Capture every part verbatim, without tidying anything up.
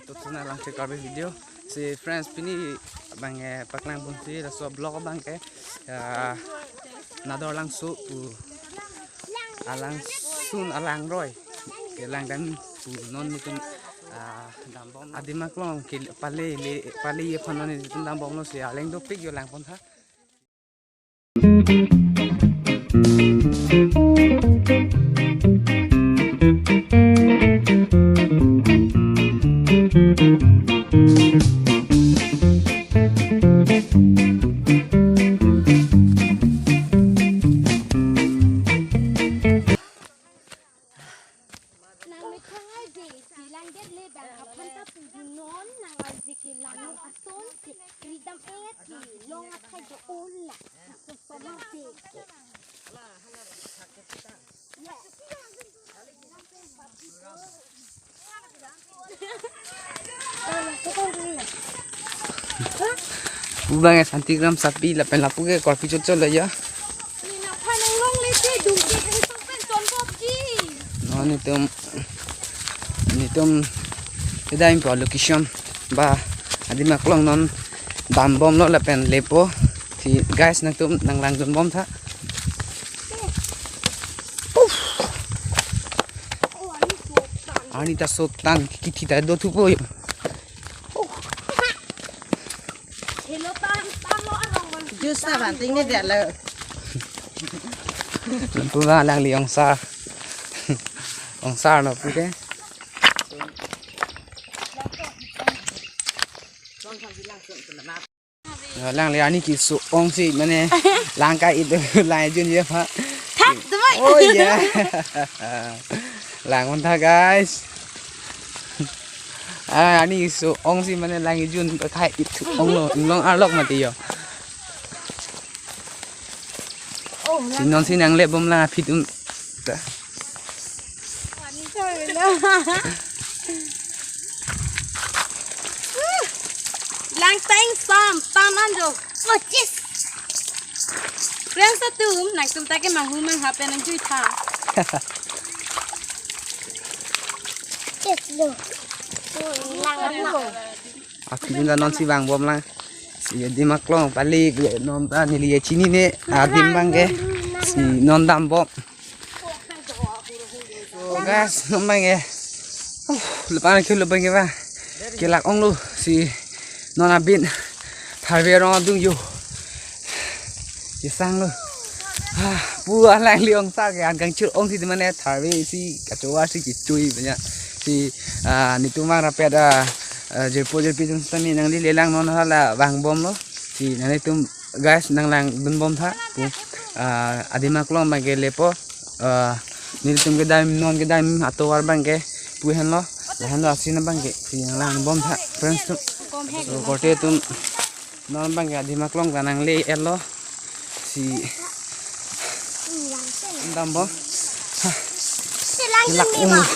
Tutu na Langthir Karbi video. Si friends, pini abang, eh, paklang ponsi laso vlog abang ke, ah, Nador Langso pu alangsun alangroi kelang dam pu non netum, ah, dambom. Adim Aklong ke pale le, pale aphan non netum dambomlo, si aleng dopik jo langpon tha. Nang methang arje si langdet le bang aphan ta puji non, nang arje kelang ason si ridam et si long athai do-ong la. So so ma si. Pu abang ke Santigram Sapi lapen lapu ke korpi chot chot lo ya. Ni na phan nang longle te dum ke kari sok pen chon bobji. Non netum, netum kedai po location ba Adim Aklong non dambomlo lapen lepo. Si guys, nangtum nang langdunbom tha. Uff. Arni ta sotan, kithi ta do thupo yo. Juice ta banting ni dia lo. Pu abang alangli ongsar. Ongsar no pu ke. Alangli arni keso-ong si mane lang ka-it, lang jun ya pa. Thak, tumai. Oh ya. Langpon tha guys. Ah, arni keso-ong si mane lang jun ka-it onglo, inglong arlok mati yo. Oh, si non si nang lebom lang aphi atum. Langtang sam tan anjo. Ochis. Friends atum, nangtum ta ke manghu mangha pen nangjui tha. Yes, lo. Lang lo. Aphi atum ta non si vangbom lang. Si Adim Aklong pale non ta neli chinine adim abang ke. Si non dambom. So guys, non abang ke. Uh, lapu-an ke lapu-an ke ba. Kelak onglo si non abin tharve arong adung yo. Kesang lo. Ah, pu alangli ongsar ke an kangchir-ong si mane tharve si kachowa si kechui banyak. Si, ah, netum arapet, ah, ah, jirpo jirpi atum sitame nangli lelang non hala vangbomlo. Si nanglitum guys, nang langdunbom tha pu, ah, Adim Aklong abang ke lepo, ah, nelitum kedam non kedam atovar abang ke pu henlo, lahenlo asin abang ke si nang langbom tha friends atum. So korte atum non abang ke Adim Aklong ta nang le-etlo si dambom. Ha. Kelak ong. Ah.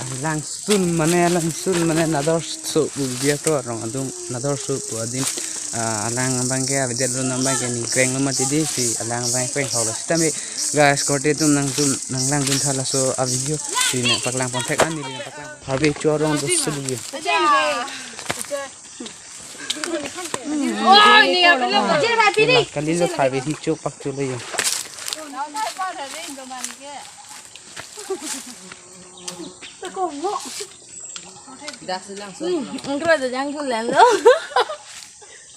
Alangsun mane, alangsun mane Nador So pu biya to arong adung, Nador So pu adim, ah, alang abang ke avedetlo, non abang ke ningkreng lo mati di, si alang abang kreng thok lo sitame. Guys, korte atum nangtum nang langdun tha laso a video, si nangpaklang pon thek an neli nangpaklang. Tharve cho arong do sulu ye. Oh, ni apa lo? Kalilo tharve hi cho pak cho lo ye. Dak silang so. Hmm, engkro do jang kulen lo.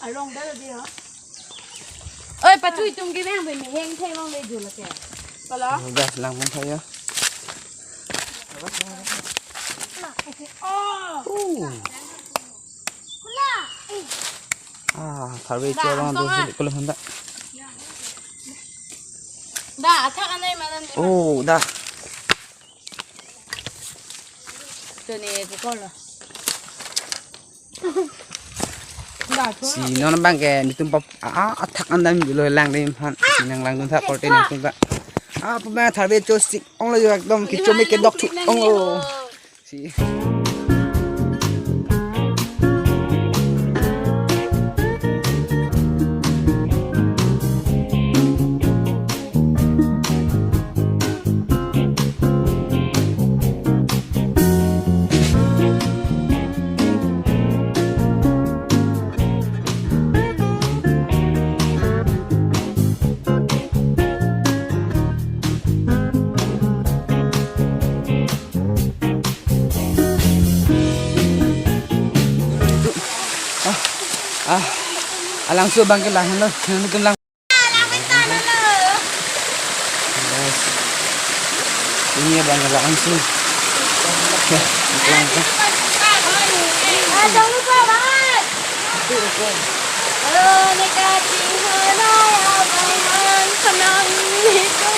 Arong dah dia. Oi, patu itum ke bang be meheng thai bang be jul ke. Pala. Dak langpon tha ya. Oh. Uh. Ah, tharve cho arong do sulu kulo handa. Da, athak anai malan. Oh, da. Tuni ko kolo. Si non abang ke netum pap, ah, athak an damlo lang dam aphan. Si nang langdun tha korte nangtum ta. Ah, pu abang tharve cho sik ong lo yo, ekdom kecho me kedok thu ong lo. Si. Langsung abang ke lang lo, yang bikin lang. Ini abang ke langsung. Oke, langsung. Ah, jangan lupa banget. Halo, negatif, halo, abang, senang, itu.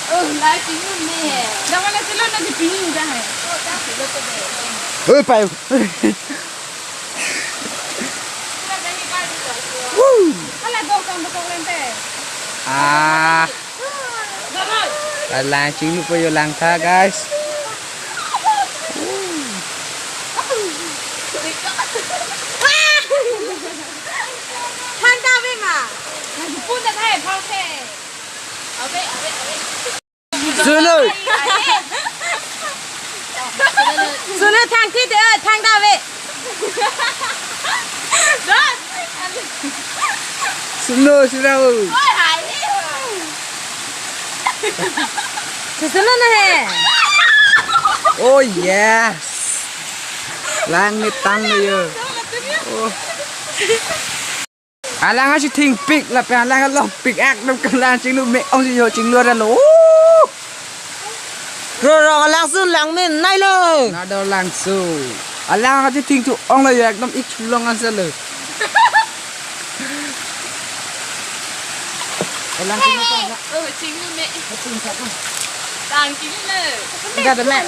Oh, lighting room ni hai. Jangan na silo na di pingin dah hai. Hei, pai. Woo! Hala dong kang betul lente. Ah, Ganon. Langchinglu po yo langtha, guys. Thangta ave ma. Nang pun dah hai phang se. Ave, ave, ave. Sunu. Sunu thangthi de, thangta ave. Dah. Sunu, sunu. Oi, hai. Sunu na hai. Oh yes. Lang ni tang ni yo. Oh. Alang asi thingpik lapen alang alongpik ekdom ke Langchinglu me-ong si yo chinglu ra lo. Oh. Rorong alangsun lang min nai lo. Nador Langsu. Alang asi thing thu-ong lo yo ekdom ik long ansa lo. Alang thing thu-ong. Oh, chinglu me. Tang chinglu me. Enggak ada me.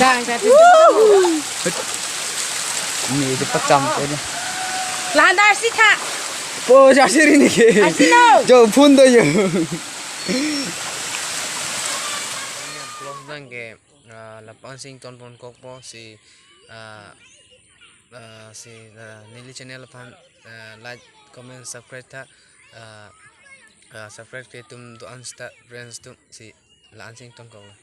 Dah, enggak ada. Ini cepat campur. Lahan dar si tha. Po jasi rini ke. Asi lo. Jo phun do yo. Vlog abang ke ah, lapu-an si ington pon kok po si ah, ah, si ah, neli channel aphan ah, like, comment, subscribe tha ah, ah, subscribe ke tum do-an seta friends tum si la-an si ington kok lo.